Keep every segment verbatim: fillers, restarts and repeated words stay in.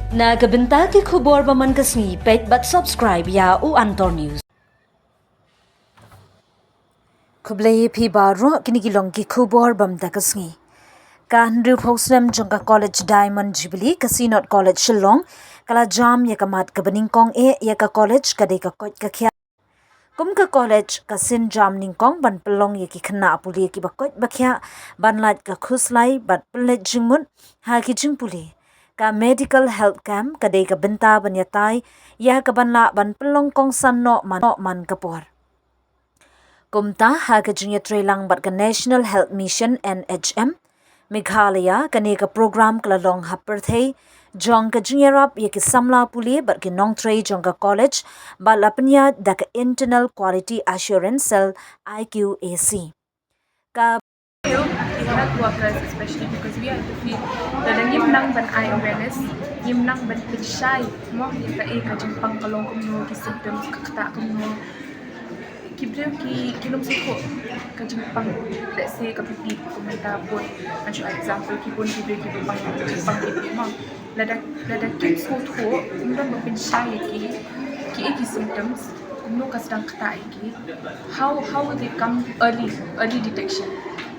Na ka bynta ki khubor ba man ka sngi, peit bad subscribe ïa u Antor News. Khublei ïa phi baroh, kine ki long ki khubor ba man ka sngi. Ka hynriewphew snem jong ka College Diamond Jubilee, ka Synod College Shillong ka la jam ïa ka mat kaba nyngkong eh ïa ka college, ka dei ka koit ka khiah. Kum ka college, ka synjam nyngkong ban pynlong ïa ki khynnah pule kiba koit ba khiah ban lait ka khuslai bad pynleit jingmut ha ki jingpule. Ka medical health camp ka dei ka bynta ban ïatai ïa ka ban lah ban pynlong kongsan noh man, noh man ka por. Kumta, ha ka jingïatreilang bad ka National Health Mission, N H M Meghalaya, kane ka program ka la long ha pyrthei jong ka jingïarap ïa ki samla pule bad ki nongtrei jong ka college, bad la pynïaid da ka Internal Quality Assurance Cell, I Q A C. Ka health workers, especially because we are in the field, lada ngim nang ban ai awareness, ngim nang ban pynshai mo ïa kaei ka jingpang ka long kumno, ki symptoms ka ktah kumno, ki briew ki, ki lum sngewthuh ka jingpang. Let's say ka B P, kumta bun, ngan shu ai example, ki bun ki briew kiba pang, jingpang B P mo. Lada, lada kim sngewthuh, kim don ba pynshai ïa ki, kiei ki symptoms, kumno ka sdang ktah ïa ki, how, how will they come early, early detection?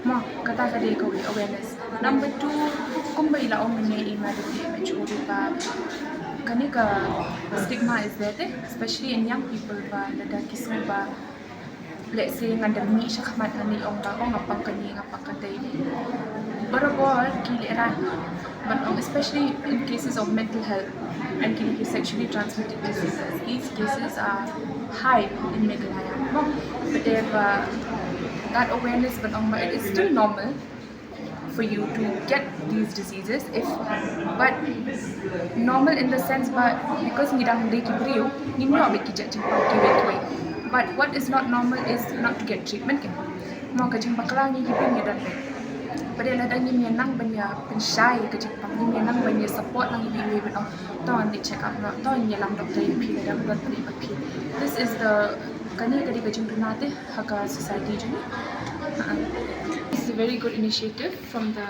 Mo, kata ka dei kawei, awareness. Number two, kumba i la ong mynne i Madam D M H O ruh ba kane ka stigma is there te, especially in young people, ba lada ki sngew ba, let's say, ngan da mih shakhmat ngan ïa ong ba, ong nga pang kane, nga pang katei. Barabor ki lehrain ban ong, especially in cases of mental health and kine ki sexually transmitted diseases. These cases are high in Meghalaya. But they've, uh, that awareness ban ong ba it is still normal for you to get these diseases, if, but normal in the sense, but because ngi dang dei ki briew, ngim ïoh bad ki jait jingpang kiwei kiwei. But what is not normal is not to get treatment, kan? Mo, ka jingbakla ngi ki briew ngi don bad. But lada ngim ïa nang ban ïa pynshai ka jingpang, ngim ïa nang ban ïa support lang ïa kiwei, ban ong to ngi check up noh, to ngi ïalam doctor ïa phi lada don bad phi. This is the, kane ka dei ka jingduna te ha ka society jong ngi. Uh, this is a very good initiative from the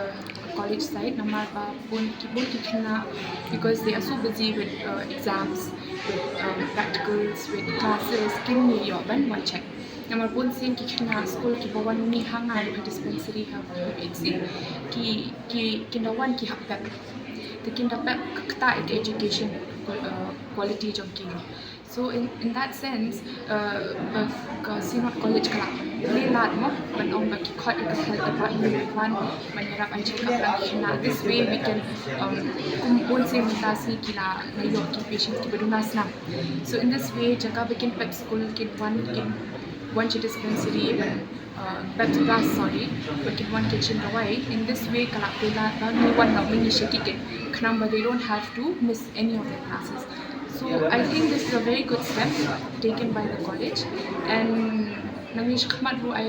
college side, namar ba bun ki, bun ki khynnah, because they are so busy with, uh, exams, with, um, practicals, with classes, kim ïoh ban wan check. Namar bun sien ki khynnah skul kiba wan mih ha nga ruh ha dispensary ha P H C, ki, ki, kin da wan ki hap pep. Te kin da pep ka ktah ïa ka education, uh, quality jong ki. So in, in that sense, uh, ba ka Synod College ka la play lad mo ban ong ba ki khot ïa ka health department ban wan ban ïarap ai check up ïa ki khynnah. This way we can, um, kum bun sien mynta sngi ki la ïoh ki patient kiba duna snam. So in this way, jaka ba kin pep skul, kin wan, kin wan sha dispensary ban, uh, pep class, sorry, ba kin wan kin shim dawai. In this way ka la pynlong ba ngi wan na mynta sha ki khynnah ba they don't have to miss any of their classes. So I think this is a very good step taken by the college, and nangne shakhmat ruh, I,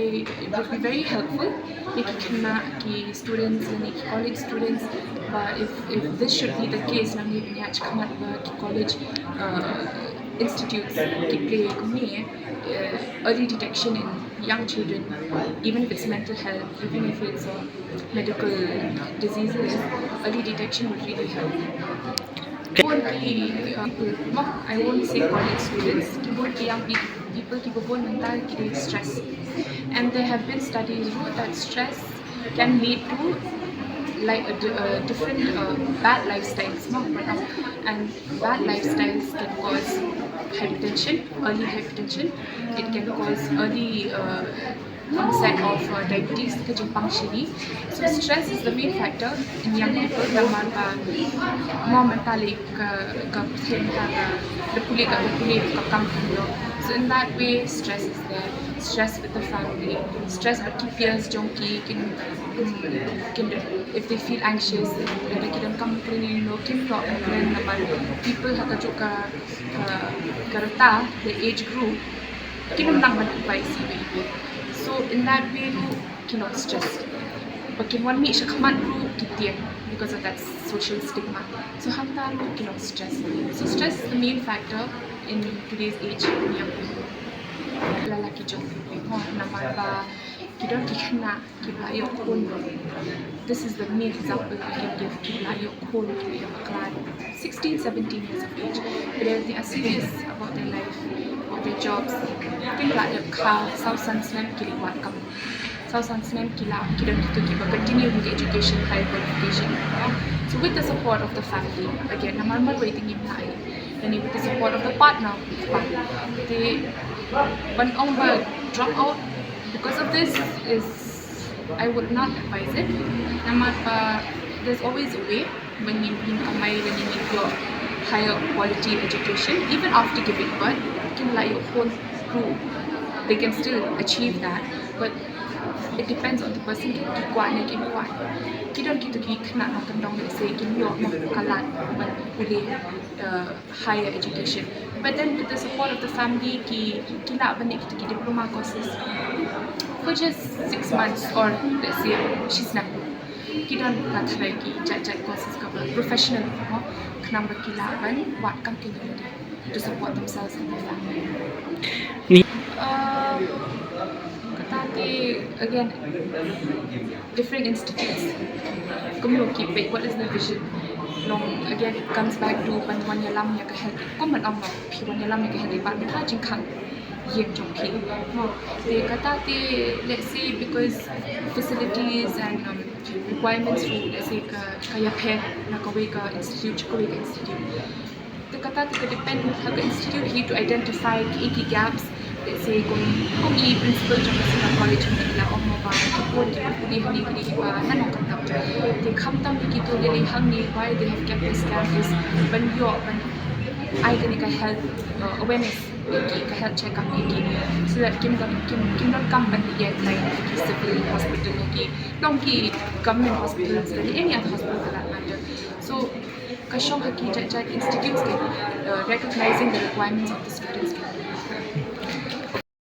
it would be very helpful ïa ki khynnah, ki students, ïa ki college students, ba if, if this should be the case, nangne shakhmat ba ki college, uh, institutes ki play kumne, uh, early detection in young children, even if it's mental health, even if it's, uh, medical diseases, early detection would really help. Ki bun ki, uh, people, mo, I won't say college students, ki bun ki young pe-, people kiba bun mynta ki dei stress. And there have been studies ruh that stress can lead to, like, a di-, uh, different, uh, bad lifestyles, mo, and bad lifestyles can cause hypertension, early hypertension. It can cause early, uh, onset of, uh, diabetes, ka jingpang shini. So stress is the main factor in young people, namar ba mo mynta lei ka, ka pyrthei mynta ka, ka pule, ka pule ka kam kumno. So in that way, stress is there. Stress with the family, stress bad ki peers jong ki, kin, kin, kin, if they feel anxious, lada ki donkam kren, you know, kim ïoh ban kren namar people ha kajuh ka, ka, ka rta, the age group, kim nang ban advice ïa ki. So in that way ruh ki long stressed. Ba kin wan mih shakhmat ruh ki tieng because of that social stigma. So hangta ruh ki long stressed. So stress is the main factor in today's age, young people. Lala ki jong, mo, namar ba Ki don ki khynnah kiba la ïoh khun. This is the main example I can give. Kiba la ïoh khun, kiba la ïoh bakla, sixteen, seventeen years of age. But they are serious about their life, about their jobs. Ki la ïoh kha saw san snem ki la wad kam. Saw san snem ki la, ki don kito kiba continue with education, higher qualification. So with the support of the family, again, namar marwei te ngim lah ei. Then with the support of the partner, te ban ong ba drop out because of this is, I would not advise it. Namar ba there's always a way. When you, you kamai, when you need your higher quality education, even after giving birth, ki la ïoh khun, they can still achieve that. But it depends on the person, ki kwah ne kim kwah. Ki don kito ki khynnah nongkyndong, let's say, kim ïoh mo ka lad ban pule, uh, higher education. But then with the support of the family, ki, ki lah ban leh kito ki diploma courses for just six months or, let's say, shi snem. Ki don ka tharai ki jait jait courses kaba professional mo, khnang ba ki lah ban wad kam ki nongdie to support themselves and their family. Uh, kata te, again, different institutes. Kumno ki peit, what is the vision? Long, again, it comes back to ban wan ïalam ïa ka health. Kum ban ong ba phi wan ïalam ïa ka health department ha jingkhang ïing jong phi. Mo, te kata te, let's say, because facilities and, um, requirements ruh, let's say, ka, ka ïapher na kawei ka institute sha kawei ka institute. Te kata te ka depend ha ka institute hi to identify ki, ki gaps. Let's say, kum, kum i principal jong ka Sina College mynta i la ong mo ba ki bun ki bun ki hangne ki ba na nongkyndong. Te khamtam ïa kito lei lei hangne, why they have kept this camp is ban ïoh, ban ai kane ka health, uh, awareness ïa ki, ka health check up ïa ki, so that kim don, kim, kim donkam ban ïaid line ha ki civil hospital, ha ki, long ki government hospitals, ha ki any other hospital for that matter. So ka shong ha ki jait jait institutes ki, uh, recognizing the requirements of the students ki.